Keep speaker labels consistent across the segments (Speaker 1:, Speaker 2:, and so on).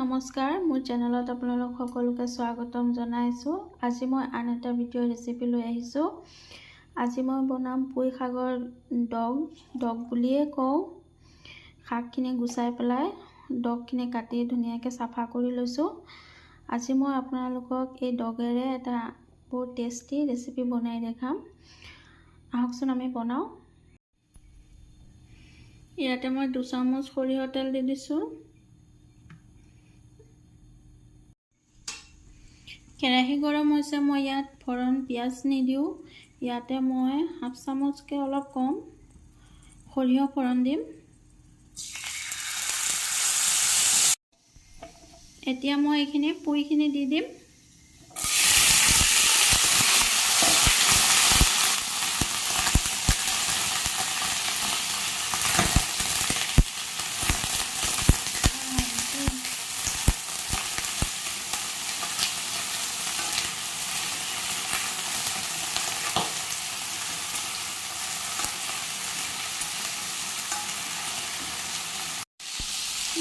Speaker 1: নমস্কাৰ, মোৰ চেনেলত আপোনালোক সকলোকে স্বাগতম জনাইছোঁ। আজি মই আন এটা ভিডিঅ' ৰেচিপি লৈ আহিছোঁ। আজি মই বনাম পুই শাকৰ ডগ, ডগ বুলিয়ে কওঁ। শাকখিনি গুচাই পেলাই ডগখিনি কাটি ধুনীয়াকৈ চাফা কৰি লৈছোঁ। আজি মই আপোনালোকক এই ডগেৰে এটা বহুত টেষ্টি ৰেচিপি বনাই দেখাম। আহকচোন আমি বনাওঁ। ইয়াতে মই 2 চামুচ সৰিয়হ তেল দি দিছোঁ। কেৰাহী গৰম হৈছে, মই ইয়াত ফৰণ পিঁয়াজ নিদিওঁ। ইয়াতে মই হাফ চামুচকৈ অলপ কম সৰিয়হ ফৰণ দিম। এতিয়া মই এইখিনি পুইখিনি দি দিম।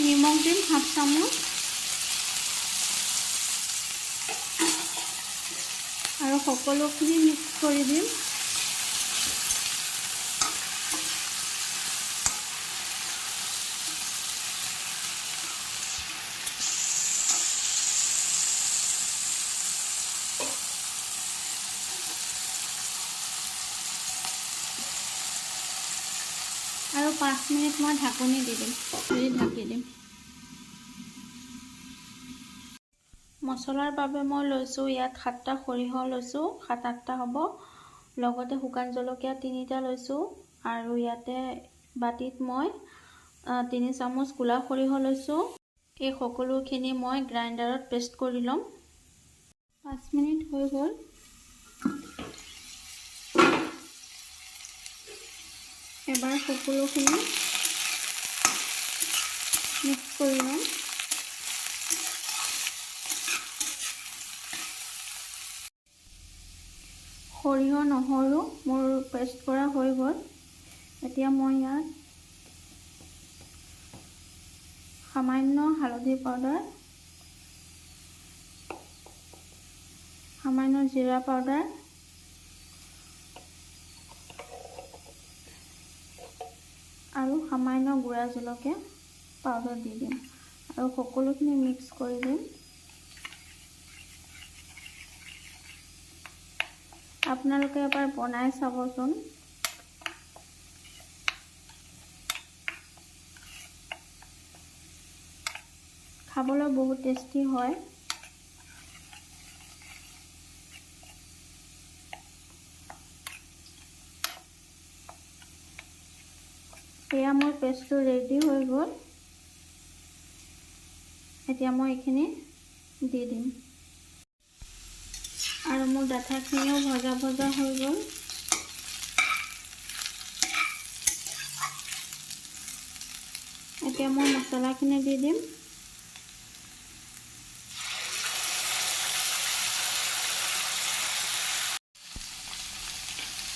Speaker 1: নিমখ দিম হাফ চামুচ আৰু সকলোখিনি মিক্স কৰি দিম। আৰু 5 মিনিট মই ঢাকনি দি দিম, ঢাকি দিম। মছলাৰ বাবে মই লৈছোঁ ইয়াত 7টা সৰিয়হ লৈছোঁ, 7-8টা হ'ব। লগতে শুকান জলকীয়া 3টা লৈছোঁ আৰু ইয়াতে বাতিত মই 3 চামুচ ক'লা সৰিয়হ লৈছোঁ। এই সকলোখিনি মই গ্ৰাইণ্ডাৰত পেষ্ট কৰি ল'ম। 5 মিনিট হৈ গ'ল। এবাৰ সকলোখিনি মিক্স কৰি ল'ম। সৰিয়হ নহৰু মোৰ পেষ্ট কৰা হৈ গ'ল। এতিয়া মই ইয়াত সামান্য হালধি পাউডাৰ, সামান্য জিৰা পাউডাৰ, আৰু সামান্য গুড়া জলকীয়া পাউডাৰ দি দিম আৰু সকলোখিনি মিক্স কৰি দিম। আপোনালোকে এবাৰ বনাই চাবচোন। খাবলৈ বহুত টেষ্টি হয়। এয়া মোৰ পেষ্টটো ৰেডি হৈ গ'ল। এতিয়া মই এইখিনি দি দিম। আৰু মোৰ ডাঠাখিনিও ভজা ভজা হৈ গ'ল। এতিয়া মই মছলাখিনি দি দিম।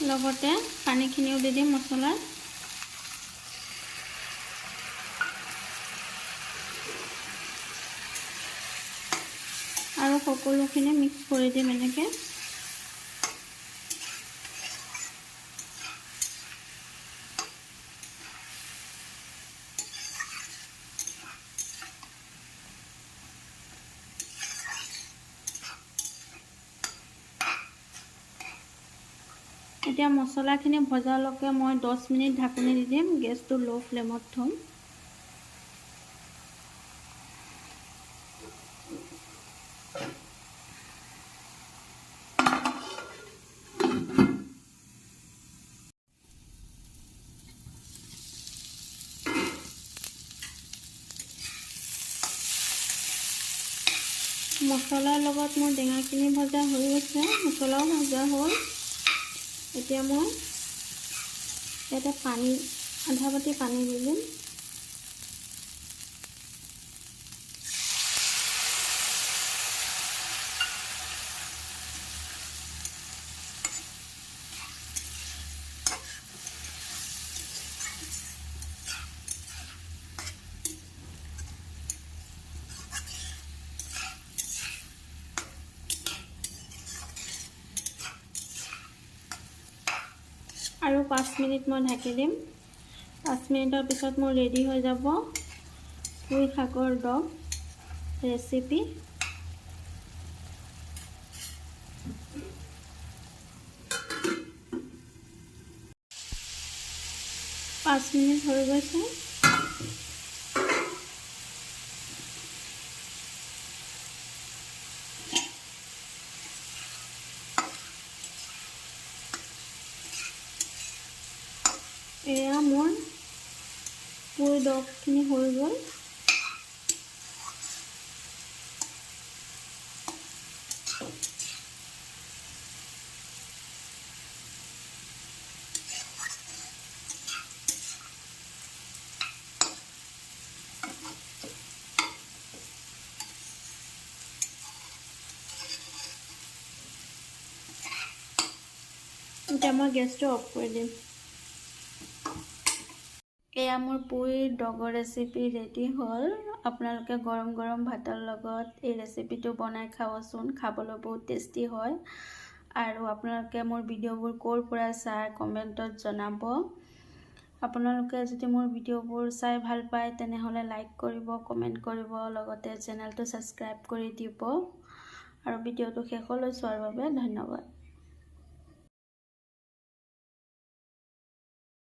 Speaker 1: লগতে পানীখিনিও দি দিম মছলাৰ। আৰু সকলোখিনি মিক্স কৰি দিম এনেকৈ। এতিয়া মছলাখিনি ভজালৈকে মই 10 মিনিট ঢাকনি দি দিম। গেছটো ল' ফ্লেমত থ'ম। মছলাৰ লগত মোৰ টেঙাখিনি ভজা হৈ গৈছে, মছলাও ভজা হ'ল। এতিয়া মই ইয়াতে পানী আধা বাতি পানী দি দিম। 5 মিনিট মই ঢাকি দিম। 5 মিনিটৰ পিছত মোৰ ৰেডি হৈ যাব পুই শাকৰ ডগ ৰেচিপি। পাঁচ মিনিট হৈ গৈছে। এয়া মোৰ পুই ডগখিনি হৈ গ'ল। এতিয়া মই গেছটো অফ কৰি দিম। এয়া মোৰ পুই ডগৰ ৰেচিপি ৰেডি হ'ল। আপোনালোকে গৰম গৰম ভাতৰ লগত এই ৰেচিপিটো বনাই খাবচোন, খাবলৈ বহুত টেষ্টি হয়। আৰু আপোনালোকে মোৰ ভিডিঅ'বোৰ ক'ৰ পৰা চাই কমেণ্টত জনাব। আপোনালোকে যদি মোৰ ভিডিঅ'বোৰ চাই ভাল পায় তেনেহ'লে লাইক কৰিব, কমেণ্ট কৰিব, লগতে চেনেলটো ছাবস্ক্ৰাইব কৰি দিব। আৰু ভিডিঅ'টো শেষলৈ চোৱাৰ বাবে ধন্যবাদ।